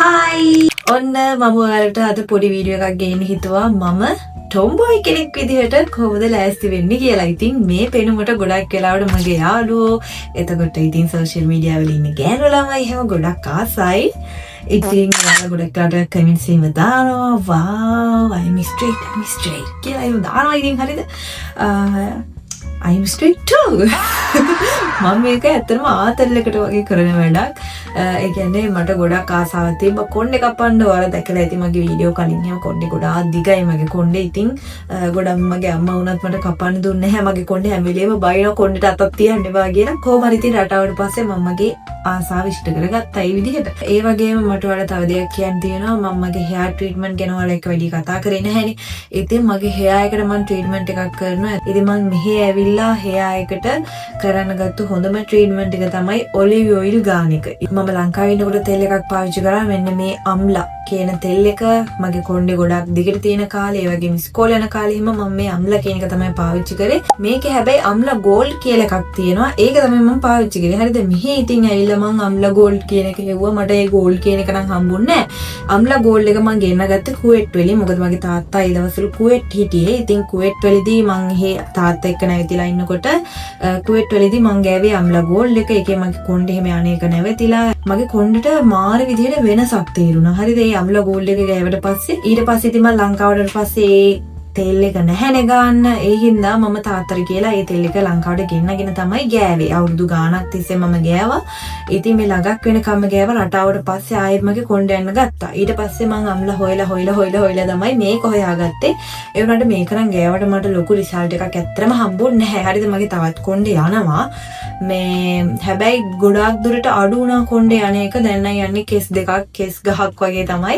Hi, ඔන්න මම ඔයාලට අද පොඩි වීඩියෝ එකක් ගේන්න හිතුවා මම ටොම්බොයි කෙනෙක් විදිහට කොහොමද ලෑස්ති වෙන්නේ කියලා. ඉතින් මේ පෙනුමට ගොඩක් වෙලාවට මගේ යාළුවෝ, එතකොට ඉතින් සෝෂල් මීඩියා වල ඉන්න ගෑනු ළමයි එහෙම ගොඩක් ආසයි. ඉතින් ඔයාලා ගොඩක් වෙලාවට කමෙන්ට්ස් එහෙම දානවා, "Wow, I'm straight, I'm straight" කියලා එහෙම දානවා. ඉතින් හරිද? I'm straight too. මම මේක ඇත්තටම ආතල් එකට වගේ කරන වැඩක්. ඒ කියන්නේ මට ගොඩක් ආසාවක් තිබ්බා කොණ්ඩේ කපන්න. ඔයාලා දැකලා ඇති මගේ වීඩියෝ කලින් එහෙම කොණ්ඩේ ගොඩාක් දිගයි මගේ කොණ්ඩේ. ඉතින් ගොඩක් මගේ අම්මා වුණත් මට කපන්න දුන්නේ නැහැ. මගේ කොණ්ඩේ හැම වෙලේම බයිනවා කොණ්ඩේට අතක් තියන්න එපා කියලා. කොහොම හරි ඉතින් රට ආවට පස්සේ මම මගේ ආසාව ඉෂ්ට කරගත්තා ඒ විදිහට. ඒ වගේම මට ඔයාලා තව දෙයක් කියන්න තියෙනවා. මම මගේ හෙයාර් ට්‍රීට්මන්ට් ගැන ඔයාලා එක්ක වැඩි කතා කරේ නැහැනේ. ඉතින් මගේ හෙයාර් එකට මම ට්‍රීට්මන්ට් එකක් කරනවා. ඉතින් මං මෙහෙ ඇවිල්ලා හෙයාර් එකට කරන්න ගත්තු හොඳම ට්‍රීට්මන්ට් එක තමයි ඔලිව් ඔයිල් ගාන එක. මම ලංකාවේ ඉන්නකොට තෙල් එකක් පාවිච්චි කරා, මෙන්න මේ අම්ලා කියන තෙල් එක. මගේ කොණ්ඩේ ගොඩක් දිගට තියෙන කාලේ, ඒ වගේම ඉස්කෝලේ යන කාලේ එහෙම මම මේ අම්ලා කියන එක තමයි පාවිච්චි කරේ. මේකේ හැබැයි අම්ලා ගෝල්ඩ් කියලා එකක් තියෙනවා. ඒක තමයි මම පාවිච්චි කරේ. හරිද? මෙහෙ ඉතින් ඇවිල්ලා මං අම්ලා ගෝල්ඩ් කියන එක හෙව්වා. මට ඒ ගෝල්ඩ් කියන එක නම් හම්බුන්නේ නෑ. අම්ලා ගෝල්ඩ් එක මං ගෙන්න ගත්තේ කුවේට් වලින්. මොකද මගේ තාත්තා ඒ දවස්වල කුවේට් හිටියේ. ඉතින් කුවේට් වලදී මං එහෙ තාත්තා එක්ක නැවතිලා ඉන්නකොට කුවේට් වලදී මං ගෑවේ අම්ලා ගෝල්ඩ් එක. ඒකේ මගේ කොණ්ඩේ එහෙම යන එක නැවතිලා මගේ කොණ්ඩේට මාර විදිහට වෙනසක් තේරුණා. හරිද? ඒ අම්ලා ගෝල්ඩ් එක ගෑවට පස්සේ ඊට පස්සේ ඉතින් මං ලංකාවට ආවට පස්සේ ඒ තෙල් එක නැහැනේ ගන්න. ඒ හින්දා මම තාත්තට කියලා ඒ තෙල් එක ලංකාවට ගෙන්නගෙන තමයි ගෑවේ. අවුරුදු ගාණක් තිස්සේ මම ගෑවා. ඉතින් මේ ළඟක් වෙනකම්ම ගෑවා. රට ආවට පස්සේ ආයෙත් මගේ කොණ්ඩ යන්න ගත්තා. ඊට පස්සේ මං අම්ලා හොයලා හොයලා හොයලා හොයලා තමයි මේක හොයාගත්තේ. ඒ වුණාට මේක නම් ගෑවට මට ලොකු රිසල්ට් එකක් ඇත්තටම හම්බුන්නේ නැහැ. හරිද? මගේ තවත් කොණ්ඩේ යනවා. මේ හැබැයි ගොඩාක් දුරට අඩු වුණා කොණ්ඩේ යන එක. දැන් නම් යන්නේ කෙස් දෙකක් කෙස් ගහක් වගේ තමයි.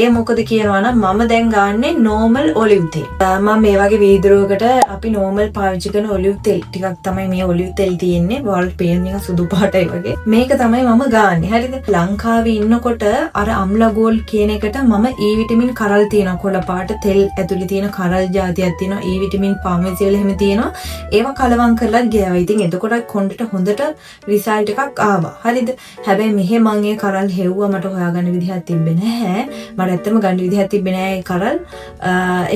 ඒ මොකද කියනවා නම් මම දැන් ගාන්නේ නෝමල් ඔලිව් තෙල්. මම මේ වගේ වීදුරුවකට අපි නෝමල් පාවිච්චි කරන ඔලිව් තෙල් ටිකක් තමයි මේ ඔලිව් තෙල් තියෙන්නේ. ඔයාලට පේන නිකන් සුදු පාටයි වගේ. මේක තමයි මම ගාන්නේ. හරිද? ලංකාවේ ඉන්නකොට අර අම්ලා ගෝල්ඩ් කියන එකට මම E vitamin කරල් තියෙනවා. කොළ පාට තෙල් ඇතුලේ තියෙන කරල් ජාතියක් තියෙනවා. E vitamin ෆාමසි වල එහෙම තියෙනවා. ඒවා කලවම් කරලා ගෑවා. ඉතින් එතකොට කොණ්ඩෙට හොඳට රිසල්ට් එකක් ආවා. හරිද? හැබැයි මෙහෙ මං ඒ කරල් හෙව්වා, මට හොයාගන්න විදිහක් තිබ්බේ නැහැ. මට ඇත්තටම ගන්න විදිහක් තිබ්බේ නෑ ඒ කරල්.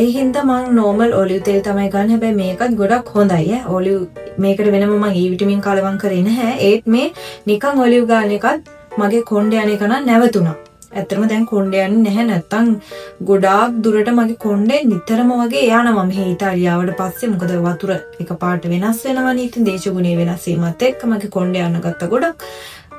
ඒ හින්දා මං නෝමල් ඔලිව් තෙල් තමයි ගන්න. හැබැයි මේකත් ගොඩක් හොඳයි ඈ. ඔලිව් මේකට වෙනම මං E vitamin කලවම් කරේ නැහැ. ඒත් මේ නිකන් ඔලිව් ගන්න එකත් මගේ කොණ්ඩේ යන එක නම් නැවතුණා. ඇත්තටම දැන් කොණ්ඩේ යන්නේ නැහැ. නැත්තම් ගොඩාක් දුරට මගේ කොණ්ඩේ නිතරම වගේ යනවා මෙහෙ ඉතාලියාවට පස්සේ. මොකද වතුර එකපාරට වෙනස් වෙනවනේ. ඉතින් දේශගුණය වෙනස් වීමත් එක්ක මගේ කොණ්ඩේ යන්න ගත්ත ගොඩක්.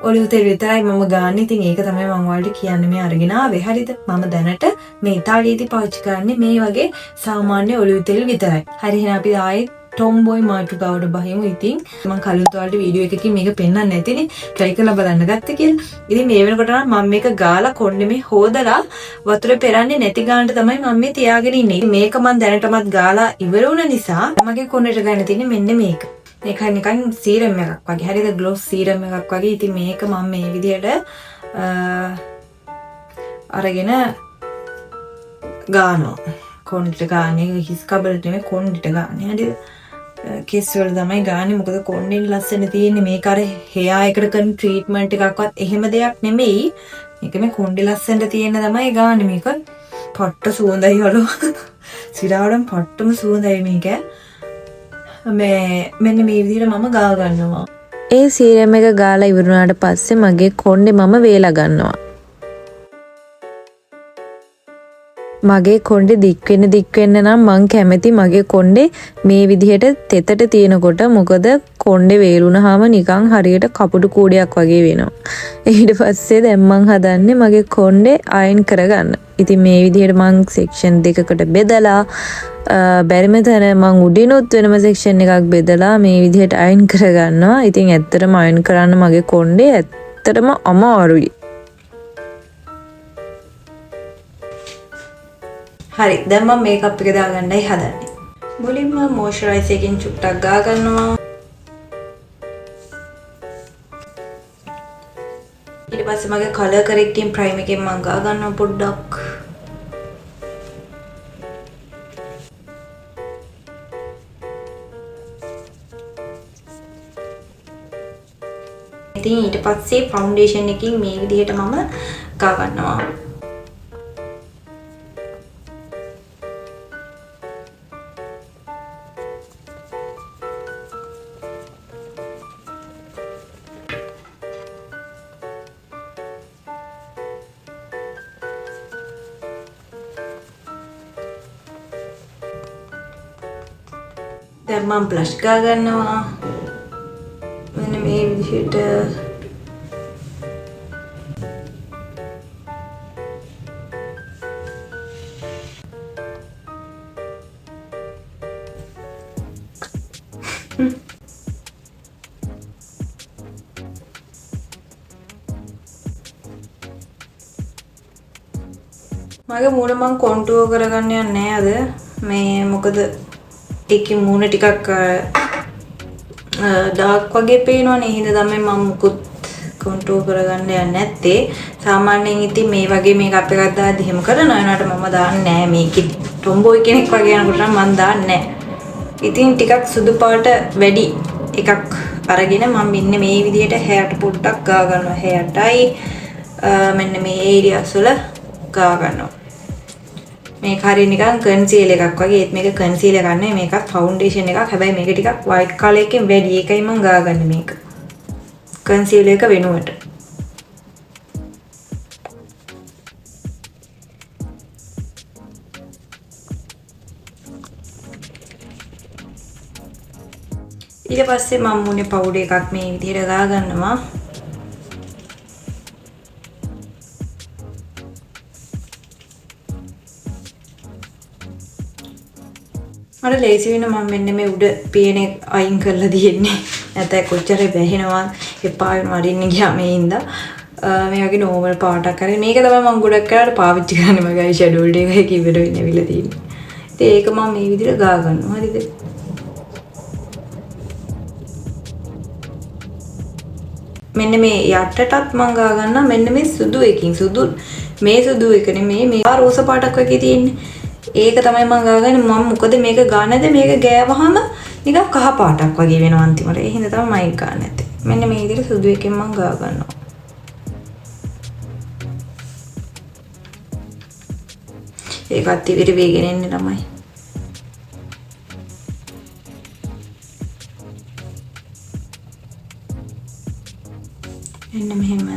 ඔලිව් තෙල් විතරයි මම ගාන්නේ. ඉතින් ඒක තමයි මම ඔයාලට කියන්න මේ අරගෙන ආවේ. හරිද? මම දැනට මේ ඉතාලියේදී පාවිච්චි කරන්නේ මේ වගේ සාමාන්‍ය ඔලිව් තෙල් විතරයි. හරි, එහෙනම් අපි ආයෙත් ටොම්බොයි මාතෘකාවට බහිමු. ඉතින් මං කලින් ඔයාලට වීඩියෝ එකකින් මේක පෙන්වන්න නැතිනේ, ට්‍රයි කරලා බලන්න ගත්තේ කියලා. ඉතින් මේ වෙනකොට නම් මම මේක ගාලා කොණ්ඩේ මේ හොදලා වතුර පෙරන්නේ නැති ගානට තමයි මම මේ තියාගෙන ඉන්නේ. ඉතින් මේක මං දැනටමත් ගාලා ඉවර වුණ නිසා මගේ කොණ්ඩේට ගන්න තියෙන්නේ මෙන්න මේක. මේක නිකන් සීරම් එකක් වගේ. හරිද? ග්ලොස් සීරම් එකක් වගේ. ඉතින් මේක මම මේ විදිහට අරගෙන ගානවා. කොණ්ඩේට ගාන්නේ හිස් කබලට නෙමෙයි, කොණ්ඩේට ගාන්නේ. හරිද? කෙස් වල තමයි ගාන්නේ. මොකද කොණ්ඩෙන් ලස්සන තියෙන්නේ. මේක අර හෙයා එකට කරන ට්‍රීට්මන්ට් එකක්වත් එහෙම දෙයක් නෙමෙයි. මේක මේ කොණ්ඩේ ලස්සනට තියෙන තමයි ගාන්නේ. මේක පට්ට සුවඳයි හලෝ. සිරාවටම පට්ටම සුවඳයි මේක. මේ මෙන්න මේ විදිහට මම ගා ගන්නවා. ඒ සීරම් එක ගාලා ඉවර වුණාට පස්සේ මගේ කොණ්ඩේ මම වේලා ගන්නවා. මගේ කොණ්ඩේ දික් වෙන්න දික් වෙන්න නම් මං කැමති මගේ කොණ්ඩේ මේ විදිහට තෙතට තියෙනකොට. මොකද කොණ්ඩේ වේලුනහම නිකන් හරියට කපුටු කූඩයක් වගේ වෙනවා. ඊට පස්සේ දැන් මං හදන්නේ මගේ කොණ්ඩේ අයන් කරගන්න. ඉතින් මේ විදිහට මං සෙක්ෂන් දෙකකට බෙදලා, බැරිම තැන මං උඩිනුත් වෙනම සෙක්ෂන් එකක් බෙදලා මේ විදිහට අයන් කරගන්නවා. ඉතින් ඇත්තටම අයන් කරන්න මගේ කොණ්ඩේ ඇත්තටම අමාරුයි. හරි, දැන් මම මේකප් එක දාගන්නයි හදන්නේ. මුලින්ම මොයිස්චරයිසර් එකෙන් චුට්ටක් ගා ගන්නවා. ඊට පස්සේ මගේ කලර් කරෙක්ටිං ප්‍රයිම් එකෙන් මං ගා ගන්නවා පොඩ්ඩක්. ඉතින් ඊට පස්සේ ෆවුන්ඩේෂන් එකකින් මේ විදිහට මම ගා ගන්නවා. දැන් මම බ්ලෂ් ගා ගන්නවා. මෙන්න මේ විදිහට. මගේ මූණ මං කොන්ටුවර් කරගන්න යන්නේ නෑ අද. මේ මොකද ඒකේ මූණ ටිකක් ඩාර්ක් වගේ පේනවනේ. ඒ හින්දා තමයි මම මුකුත් කොන්ටුවර් කරගන්න යන්නේ නැත්තේ. සාමාන්‍යයෙන් ඉතින් මේ වගේ මේකප් එකක් දාද්දි එහෙම කරනවා. ඒ වුණාට මම දාන්නේ නෑ. මේකේ ටොම්බොයි කෙනෙක් වගේ යනකොට නම් මං දාන්නේ නෑ. ඉතින් ටිකක් සුදු පාට වැඩි එකක් අරගෙන මම මෙන්න මේ විදිහට හැයට පොඩ්ඩක් ගා ගන්නවා. හැයටයි මෙන්න මේ ඒරියාස් වල ගා ගන්නවා. මේක හරිය නිකන් කන්සීලර් එකක් වගේ. ඒත් මේක කන්සීලර් එකක් නෙවෙයි, මේකත් ෆවුන්ඩේෂන් එකක්. හැබැයි මේක ටිකක් වයිට් කලර් එකෙන් වැඩි. ඒකයි මං ගාගන්නේ මේක කන්සීලර් එක වෙනුවට. ඊට පස්සේ මම මුනේ පවුඩර් එකක් මේ විදිහට ගා ගන්නවා. මට ලේසි වෙන මම මෙන්න මේ උඩ පියන එක අයින් කරලා තියෙන්නේ. නැත්නම් කොච්චර වැහෙනවා එපා වෙනවා අරින්න ගියා මේ හින්දා. මේ වගේ නෝමල් පාටක් අරගෙන මේක තමයි මම ගොඩක් වෙලාවට පාවිච්චි කරන්නේ. මගේ අයි ෂැඩෝ වලට ඒක ඉවර වෙන්න ඇවිල්ලා තියෙන්නේ. ඉතින් ඒක මම මේ විදිහට ගා ගන්නවා. හරිද? මෙන්න මේ යටටත් මං ගා ගන්නවා මෙන්න මේ සුදු එකකින්. සුදු මේ සුදු එක නෙමෙයි, මේ රෝස පාටක් වගේ තියෙන්නේ. ඒක තමයි මං ගාගන්නේ. මම මොකද මේක ගානද මේක ගෑවහම නිකන් කහ පාටක් වගේ වෙනවා අන්තිමට. ඒ හින්දා තමයි මම ඒක ගාන්නේ නැත්තේ. මෙන්න මේ විදිහට සුදු එකෙන් මං ගා ගන්නවා. ඒකත් ඉවර වෙගෙන එන්නේ ළමයි. මෙන්න මෙහෙම.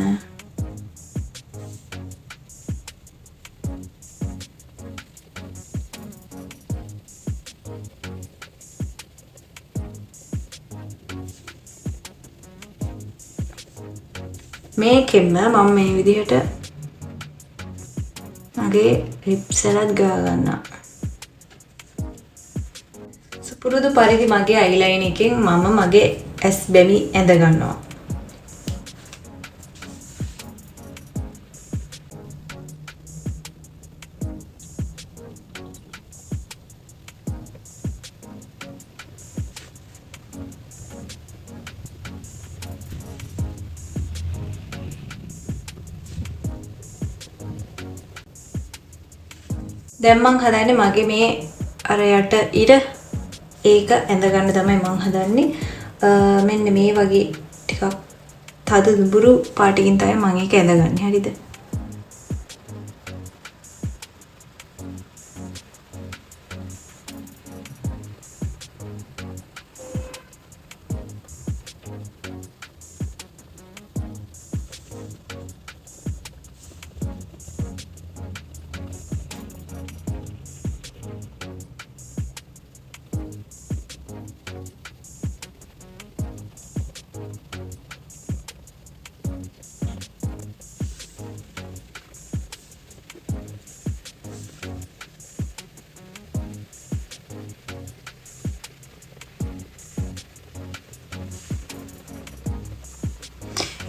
මේකෙන්ම මම මේ විදිහට මගේ ලිප්ස් එකත් ගා ගන්නවා. සුපුරුදු පරිදි මගේ අයිලයින් එකෙන් මම මගේ ඇස් බැමි ඇඳ ගන්නවා. දැන් මං හදන්නේ මගේ මේ අර යට ඉර ඒක ඇඳ ගන්න තමයි මං හදන්නේ. මෙන්න මේ වගේ ටිකක් තද දුඹුරු පාටකින් තමයි මං ඒක ඇඳගන්නේ. හරිද?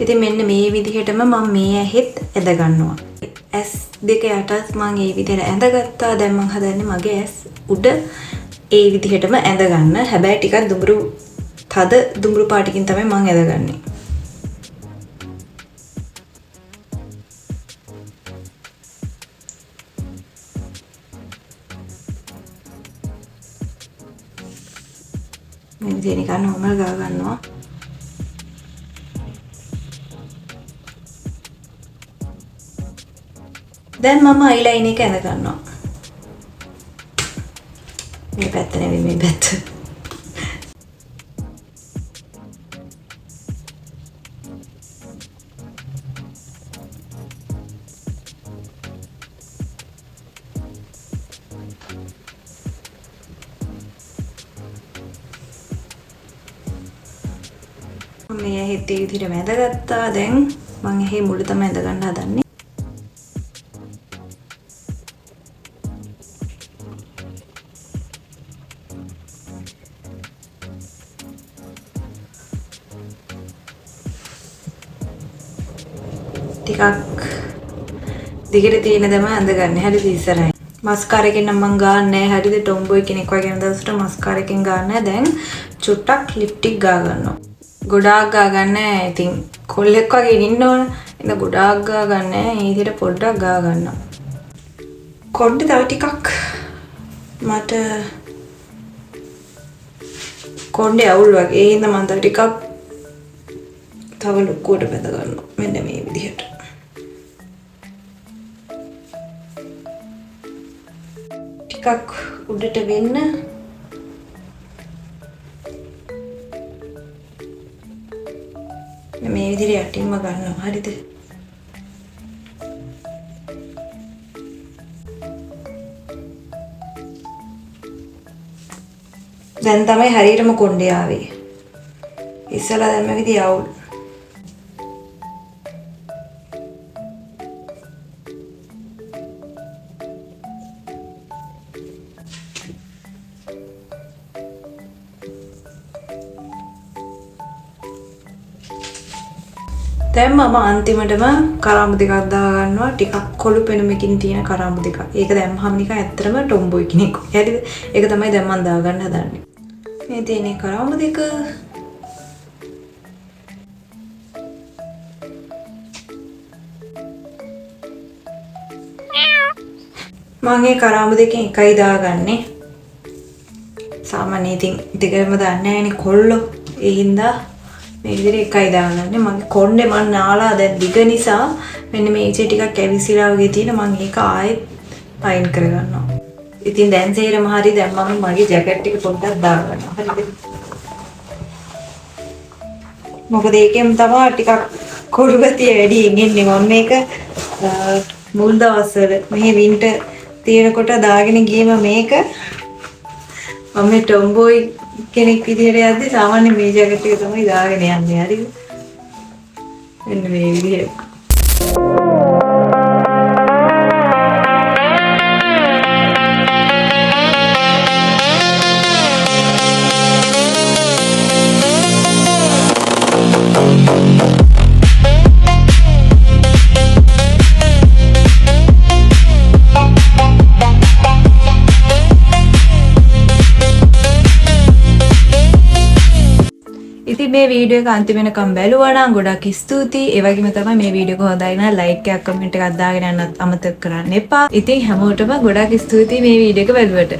ඉතින් මෙන්න මේ විදිහටම මම මේ ඇහෙත් ඇඳ ගන්නවා. ඇස් දෙක යටත් මං ඒ විදිහට ඇඳගත්තා. දැන් මං හදන්නේ මගේ ඇස් උඩ ඒ විදිහටම ඇඳ ගන්න. හැබැයි ටිකක් තද දුඹුරු පාටකින් තමයි මං ඇඳගන්නේ. මේ විදිහට නිකන් නෝමල් ගා ගන්නවා. දැන් මම අයිලයිනර් එක ඇඳ ගන්නවා. මේ පැත්ත නෙවෙයි මේ පැත්ත. මේ ඇහෙත් ඒ විදිහටම ඇඳගත්තා. දැන් මං ඇහි මුල තමයි ඇඳ ගන්න හදන්නේ. ටිකක් දිගට තියෙන දම ඇඳගන්න. හරිද ඉස්සරහින්. මස්කාරා එකෙන් නම් මං ගාන්නේ නැහැ. හරිද? ටොම්බොයි කෙනෙක් වගේ යන දවසට මස්කාරා එකෙන් ගාන්නේ නැහැ. දැන් චුට්ටක් ලිප්ටික් ගා ගන්නවා. ගොඩාක් ගා ගන්න නෑ. ඉතින් කොල්ලෙක් වගේ ඉන්න ඕන. ඉතින් ගොඩාක් ගා ගන්න නෑ. ඒ විදිහට පොඩ්ඩක් ගා ගන්නවා. කොණ්ඩේ තව ටිකක් මට කොණ්ඩේ අවුල් වගේ. ඒ හින්දා මං තව ටිකක් තව ලොකුවට බැඳ ගන්නවා. මෙන්න මේ විදිහට. ටිකක් උඩට වෙන්න. මේ විදිහට යටින්ම ගන්නවා. හරිද? දැන් තමයි හරියටම කොණ්ඩේ ආවේ. ඉස්සලා දැම්ම විදිය අවුල්. දැන් මම අන්තිමටම කරාඹු දෙකක් දාගන්නවා. ටිකක් කොළු පෙනුමකින් තියෙන කරාඹු දෙකක්. ඒක දැම්මහම නිකන් ඇත්තටම ටොම්බොයි කෙනෙක් වගේ. හරිද? ඒක තමයි දැන් මම දාගන්න හදන්නේ. මේ තියෙන කරාඹු දෙක. මම මේ කරාඹු දෙකෙන් එකයි දාගන්නේ. සාමාන්‍ය ඉතින් දෙකම දාන්නේ නෑනේ කොල්ලෝ. ඒ හින්දා මේ විදිහට එකයි දාගන්නේ. මගේ කොණ්ඩේ මං නාලා දැන් දිග නිසා මෙන්න මේ ඉචේ ටිකක් ඇවිසිලා වගේ තියෙන මං ඒක ආයෙත් අයින් කරගන්නවා. ඉතින් දැන් සේරම හරි. දැන් මම මගේ ජැකට් එක පොඩ්ඩක් දාගන්නවා. හරිද? මොකද ඒකෙන් තමයි ටිකක් කොළු ගතිය වැඩියෙන් එන්නේ. මම මේක මුල් දවස්වල මෙහි වින්ටර් තියෙනකොට දාගෙන ගියම මේක මම මේ ටොම්බොයි කෙනෙක් විදිහට යද්දි සාමාන්‍ය මේ ජැකට් එක තමයි දාගෙන යන්නේ. හරිද? මෙන්න මේ විදිහට. ඉතින් මේ වීඩියෝ එක අන්තිම වෙනකම් බැලුවා නම් ගොඩක් ස්තුතියි. ඒ වගේම තමයි මේ වීඩියෝ එක හොඳයි නම් ලයික් එකක් කමෙන්ට් එකක් දාගෙන යන්නත් අමතක කරන්න එපා. ඉතින් හැමෝටම ගොඩක් ස්තුතියි මේ වීඩියෝ එක බැලුවට.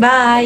බයි.